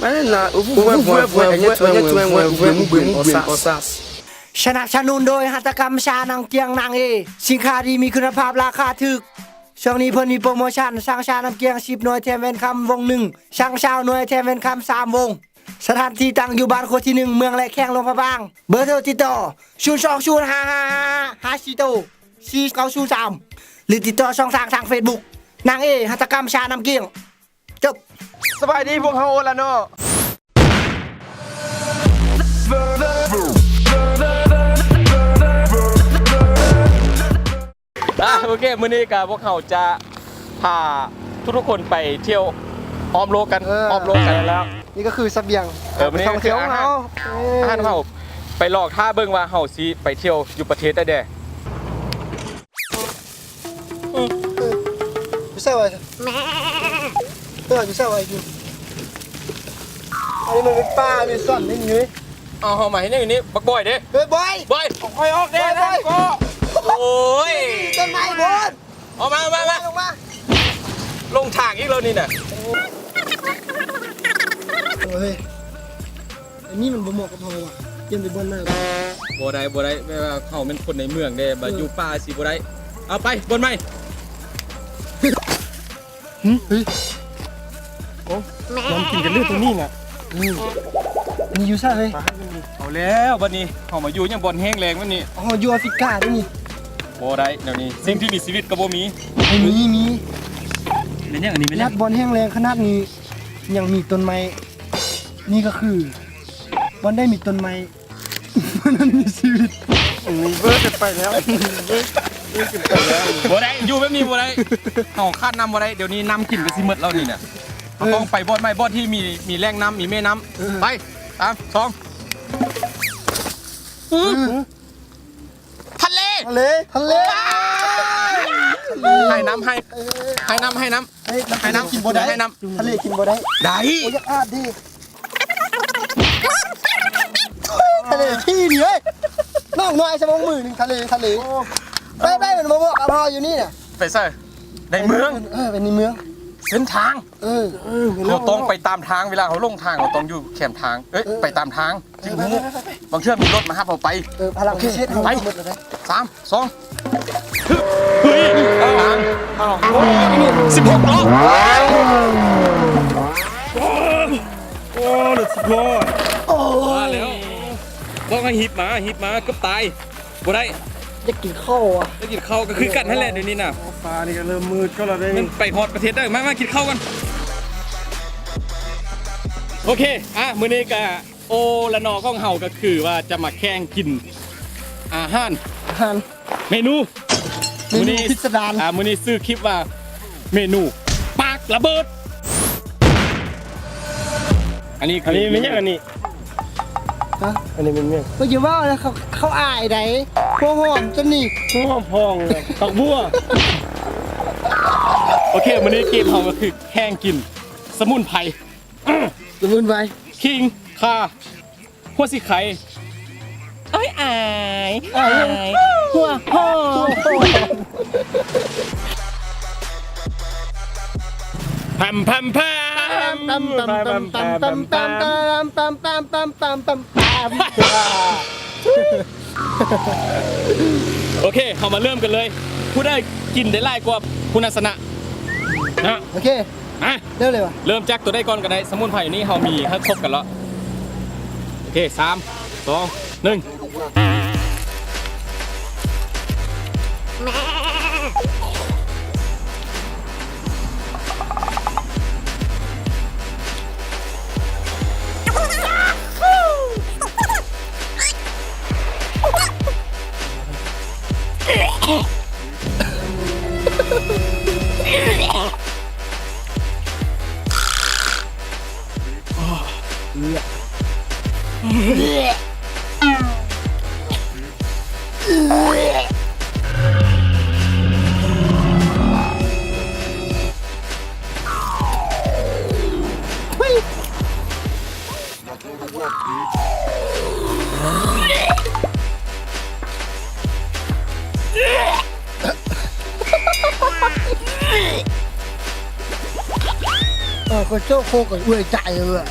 ມາລະ ສະໜັບສະໜູນໂດຍຫັດຖະກຳຊາວນຳກຽງນາງເອ ສິນຄ້າດີມີຄຸນນະພາບລາຄາຖືກ. ຊ່ວງນີ້ເພິ່ນມີໂປຣໂມຊັນ ສັ່ງຊາວນຳກຽງສິບໜ່ວຍແຖມແວ່ນຄຳວົງໜຶ່ງ ສັ່ງຊາວໜ່ວຍແຖມແວ່ນຄຳສາມວົງ. ສະຖານທີ່ຕັ້ງຢູ່ບ້ານຂົວທີໜຶ່ງ ເມືອງແລະແຂວງຫຼວງພະບາງ. ເບີໂທຕິດຕໍ່ ສູນສອງສູນຫ້າຫ້າຫ້າຫ້າສີ່ໂຕ ສີ່ເກົ້າສູນສາມ ຫຼືຕິດຕໍ່ຊ່ອງທາງທາງເຟສບຸກ ນາງເອ ຫັດຖະກຳຊາວນຳກຽງ. ຈົບ. ສະບາຍດີ ພວກເຮົາໂອລາໂນ. ອ່າ ໂອເຄ ມື້ນີ້ກະພວກເຮົາຈະພາທຸກໆຄົນໄປທ່ຽວອ້ອມໂລກກັນ ເອີ ອ້ອມໂລກກັນແລ້ວ. ນີ້ກໍຄືສະບຽງ ເອີ ມື້ນີ້ການໄປທ່ອງທ່ຽວຂອງເຮົາ ອາຫານ ເອີ ອາຫານເຮົາ. ໄປລອງຖ້າເບິ່ງວ່າເຮົາຊິໄປທ່ຽວຢູ່ປະເທດໃດແດ່. ອືມ ຢູ່ໃສວະ? ແມ່ ເອີ ຢູ່ໃສວະ? ຢູ່ ອັນນີ້ມັນເປັນປ່າ ມີສວນນີ້. ເອົາ ເຮົາມາເຮັດຫຍັງຢູ່ນີ້? ບັກບອຍເດ້. ເຮີ້ຍ ບອຍ ບອຍ ອອກ ຄ່ອຍອອກແດ່. ບອຍ ທ່ານກໍ ໂອ້ຍ ຕົ້ນໄມ້ພຸ້ນ. ອອກມາ ອອກມາ ອອກມາ ລົງມາ ລົງທາງອີກແລ້ວນີ້ນະ. ໂອ້ຍ ອັນນີ້ມັນບໍ່ເໝາະກັບເຮົາວ່ະ ປ່ຽນໄປບ່ອນໃໝ່. ບໍ່ໄດ້ ບໍ່ໄດ້ ແບບວ່າເຮົາແມ່ນຄົນໃນເມືອງເດ້ ມາ ເອີ ຢູ່ປ່າຊິບໍ່ໄດ້. ເອົາ ໄປບ່ອນໃໝ່. ຫຶ ເຮີ້ຍ ໂອ້ ນຳກິນກັນເລີຍຕົວນີ້ນະ. ເອີ ອັນນີ້ຢູ່ໃສເຮີ້ຍ? ເອົາແລ້ວ ບັດນີ້ເຮົາມາຢູ່ຫຍັງບ່ອນແຫ້ງແລ້ງແບບນີ້? ເຮົາຢູ່ອາຟຣິກາເດ້ນີ້. ບໍ່ໄດ້ແນວນີ້ ສິ່ງທີ່ມີຊີວິດກໍບໍ່ມີ. ມີ ມີ ມີ. ແມ່ນຫຍັງອັນນີ້? ແມ່ນຫຍັງ? ລັດບ່ອນແຫ້ງແລ້ງຂະໜາດນີ້ ຍັງມີຕົ້ນໄມ້. ນີ້ກໍຄືບ່ອນໃດມີຕົ້ນໄມ້ ມັນມີຊີວິດ. ອັນນີ້ເບີເກີນໄປແລ້ວ ເບີເກີນໄປແລ້ວ. ບໍ່ໄດ້ ຢູ່ແບບນີ້ບໍ່ໄດ້ ເຮົາຂາດນ້ຳບໍ່ໄດ້. ດຽວນີ້ນ້ຳກິນກໍຊິໝົດແລ້ວນີ້ນະ. ເອີ ເຮົາຕ້ອງໄປບ່ອນໃໝ່ ບ່ອນທີ່ມີ ມີແຫຼ່ງນ້ຳ ມີແມ່ນ້ຳ. ເອີ ໄປ ສາມ ສອງ ເອີ ທະເລ ທະເລ ທະເລ. ໄຫ້ນ້ຳ ໄຫ້ ເອີ ໄຫ້ນ້ຳ ໄຫ້ນ້ຳ ໄຫ້ນ້ຳ ກິນບໍ່ໄດ້ ໄຫ້ນ້ຳ. ທະເລກິນບໍ່ໄດ້ ໄດ້. ໂອ້ຍ ຢາກອາບເດ້. ທະເລຂີ້ນີ້ເອີຍ ນ້ອງນ້ອຍຊະ ມື້ໜຶ່ງທະເລ ທະເລ. ໂອ້ ໄປ ໄປ ມັນບໍ່ເໝາະກັບເຮົາຢູ່ນີ້ນະ. ໄປໃສ? ໃນເມືອງ. ເອີ ໄປໃນເມືອງ ເສັ້ນທາງ. ເອີ ເອີ ເຮົາຕ້ອງໄປຕາມທາງ ເວລາເຮົາຫຼົງທາງ ເຮົາຕ້ອງຢູ່ແຄມທາງ. ເອີຍ ເອີ ໄປຕາມທາງ ເອີ ຈຶ່ງຮູ້ ໄປ ໄປ ໄປ ບາງເທື່ອມີລົດມາຮັບເຮົາໄປ. ເອີ ພະລັງ ໂອເຄ ເຊດ ໄປ ເຮົາໝົດແລ້ວເດ້. ສາມ ສອງ ເຮີ້ຍ ເອົ້າ ສິບຫົກເນາະ. ໂອ້ ລົດສິບລໍ້ ໂອ້ຍ ມາແລ້ວ ບອກໃຫ້ຮີບມາ ຮີບມາ ເກືອບຕາຍ. ບໍ່ໄດ້ ຢາກກິນເຂົ້າອະ ຢາກກິນເຂົ້າ ກໍຄືກັນຫັ້ນແຫຼະ. ດຽວນີ້ນະ ຟ້ານີ້ກໍເລີ່ມມືດກໍແລ້ວເດ້. ມັນໄປຮອດປະເທດໄດ້. ມາ ມາກິນເຂົ້າກັນ. ໂອເຄ ອ່ະ ມື້ນີ້ກະໂອລະນໍຂອງເຮົາກໍຄືວ່າຈະມາແຂ່ງກິນອາຫານ ອາຫານ ເມນູ ເມນູພິສະດານ. ອ່າ ມື້ນີ້ຊື່ຄລິບວ່າ ເມນູປາກລະເບີດ. ອັນນີ້ ອັນນີ້ແມ່ນຫຍັງອັນນີ້? ຮະ? ອັນນີ້ແມ່ນຫຍັງ? ບໍ່ຢ່າເວົ້ານະ ເຂົາ ເຂົາອາຍໃດ໋. ຫົວຫອມຕົວນີ້ ຫົວຫອມພອງ ຜັກບົວ. ໂອເຄ ມື້ນີ້ເກມເຮົາກໍຄືແຂ່ງກິນສະໝຸນໄພ. ສະໝຸນໄພ ຂີງ ຂ່າ ຫົວສີໄຄ. ໂອ້ຍ ອາຍ ອາຍ ອາຍ ຫົວຫອມ. ໂອເຄ ເຮົາມາເລີ່ມກັນເລີຍ. ຜູ້ໃດກິນໄດ້ຫຼາຍກວ່າ ຜູ້ນັ້ນຊະນະນະ. ໂອເຄ ມາ ເລີ່ມເລີຍຫວາ? ເລີ່ມຈາກຕົວໃດກ່ອນກໍໄດ້. ສະໝຸນໄພນີ້ເຮົາມີໃຫ້ຄົບກັນແລ້ວ. ໂອເຄ ສາມ ສອງ ໜຶ່ງ. ເອີ ກໍໂຈະໂຄກກັນເອື້ອຍໃຈເອີຍ.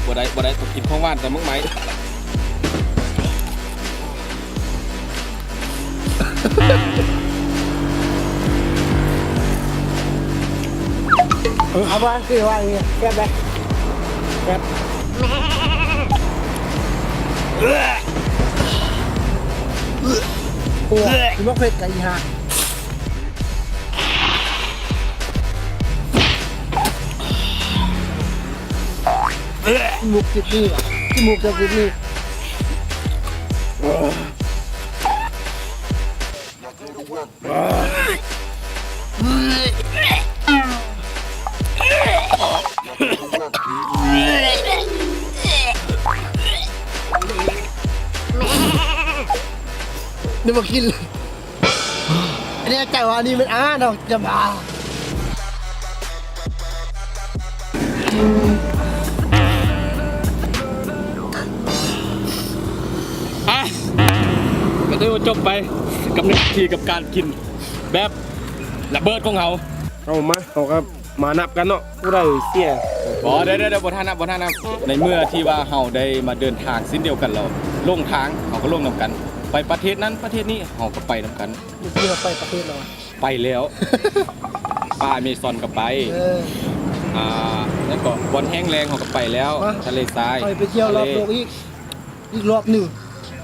ບໍ່ໄດ້ ບໍ່ໄດ້ ຕ້ອງກິນຂອງຫວານກ່ອນ ໝາກໄມ້. ເອົາບໍ່ ຄືວ່າເກັບໄວ້ ເກັບ ໂອ້ຍ ມັກເຜັດກະອີ່ຫ່າ. ຂີ້ມູກຈຸດນີ້ຫວາ ຂີ້ມູກເຈົ້າຈຸດນີ້. ໄດ້ມາກິນ ແນ່ໃຈວ່າອັນນີ້ແມ່ນອາຫານເນາະ ຈະມາ ອ່ະ ກໍຖືວ່າຈົບໄປກັບໜຶ່ງນາທີກັບການກິນແບບລະເບີດຂອງເຮົາ. ເອົາມາ ເຮົາກໍມານັບກັນເນາະ ຜູ້ໃດເສຍ. ບໍ່ ດຽວໆ ບໍ່ທັນນັບ ບໍ່ທັນນັບ. ໃນເມື່ອທີ່ວ່າເຮົາໄດ້ມາເດີນທາງເສັ້ນດຽວກັນແລ້ວ ຫຼົງທາງເຮົາກໍຫຼົງນຳກັນ ໄປປະເທດນັ້ນປະເທດນີ້ເຮົາກໍໄປນຳກັນ. ເມື່ອກີ້ເຮົາໄປປະເທດແລ້ວ ໄປແລ້ວ ປ່າເມຊອນກໍໄປ ເອີ ອ່າ ແລ້ວກໍບ່ອນແຫ້ງແລ້ງເຮົາກໍໄປແລ້ວ ມາ ທະເລຊາຍ ໄປ ໄປທ່ຽວລອບໂລກອີກ ອີກລອບໜຶ່ງ.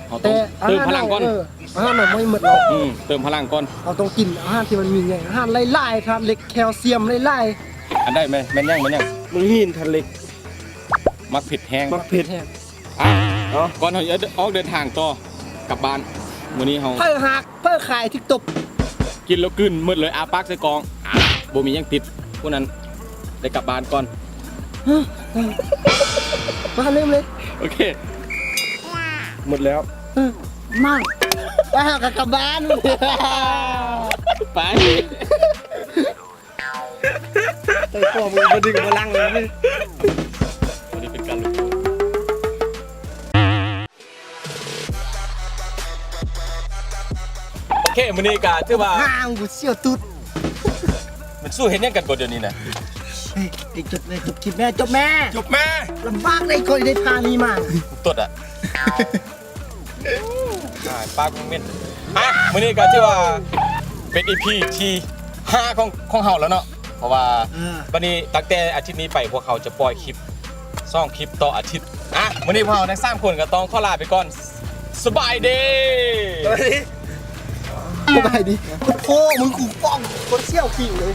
ເຮົາຕ້ອງເຕີມພະລັງກ່ອນ ເອີ ອາຫານມັນບໍ່ໝົດແລ້ວ ອືມ ເຕີມພະລັງກ່ອນ ເຮົາຕ້ອງກິນອາຫານທີ່ມັນມີຫຍັງ ອາຫານຫຼາຍໆ ທາດເຫຼັກ ແຄລຊຽມຫຼາຍໆ. ອັນໃດແມ່ນ ແມ່ນຫຍັງ ແມ່ນຫຍັງ? ມັນມີທາດເຫຼັກ ໝາກເຜັດແຫ້ງ ໝາກເຜັດແຫ້ງ. ອ່ະ ເນາະ ກ່ອນເຮົາຈະອອກເດີນທາງຕໍ່ກັບບ້ານ ມື້ນີ້ເຮົາ ໃຜຫາກ ໃຜຂາຍຖືກຕົບ ກິນແລ້ວກືນໝົດເລີຍ ອ້າປາກໃສ່ກ້ອງ ອ່ະ ບໍ່ມີຫຍັງຕິດ ຜູ້ນັ້ນໄດ້ກັບບ້ານກ່ອນ. ມາ ລືມເລີຍ ໂອເຄ ໝົດແລ້ວ ມາ ໄປຫາກັນກັບບ້ານ ໄປ. ໄປພໍ່ມຶງບໍ່ດຶງບໍ່ລັງເລີຍ ມື້ນີ້ເປັນການລົງໂທດ. ໂອເຄ ມື້ນີ້ກະຖືວ່າ ຫາງກູສຽວຕຸດ ມັນສູ້ເຮັດຫຍັງກັນບໍ່ດຽວນີ້ນະ? ເຮີ້ຍ ຈົບແມ່ ຈົບຄລິບແມ່ ຈົບແມ່ ຈົບແມ່ ລຳບາກເດ້ ຂ້ອຍໄດ້ພານີ້ມາ ຕົດອະ. ອ້າຍ ປາກມຶງເໝັນ. ອ່ະ ມື້ນີ້ກໍຖືວ່າເປັນອີພີທີຫ້າຂອງ ຂອງເຮົາແລ້ວເນາະ ເພາະວ່າ ເອີ ບັດນີ້ຕັ້ງແຕ່ອາທິດນີ້ໄປ ພວກເຮົາຈະປ່ອຍຄລິບສອງຄລິບຕໍ່ອາທິດ. ອ່ະ ມື້ນີ້ພວກເຮົາທັງສາມຄົນກໍຕ້ອງຂໍລາໄປກ່ອນ. ສະບາຍດີ ສະບາຍດີ ສະບາຍດີ. ໂອ້ ມຶງກູປ້ອງຄົນສ່ຽວຂີ້ເລີຍ.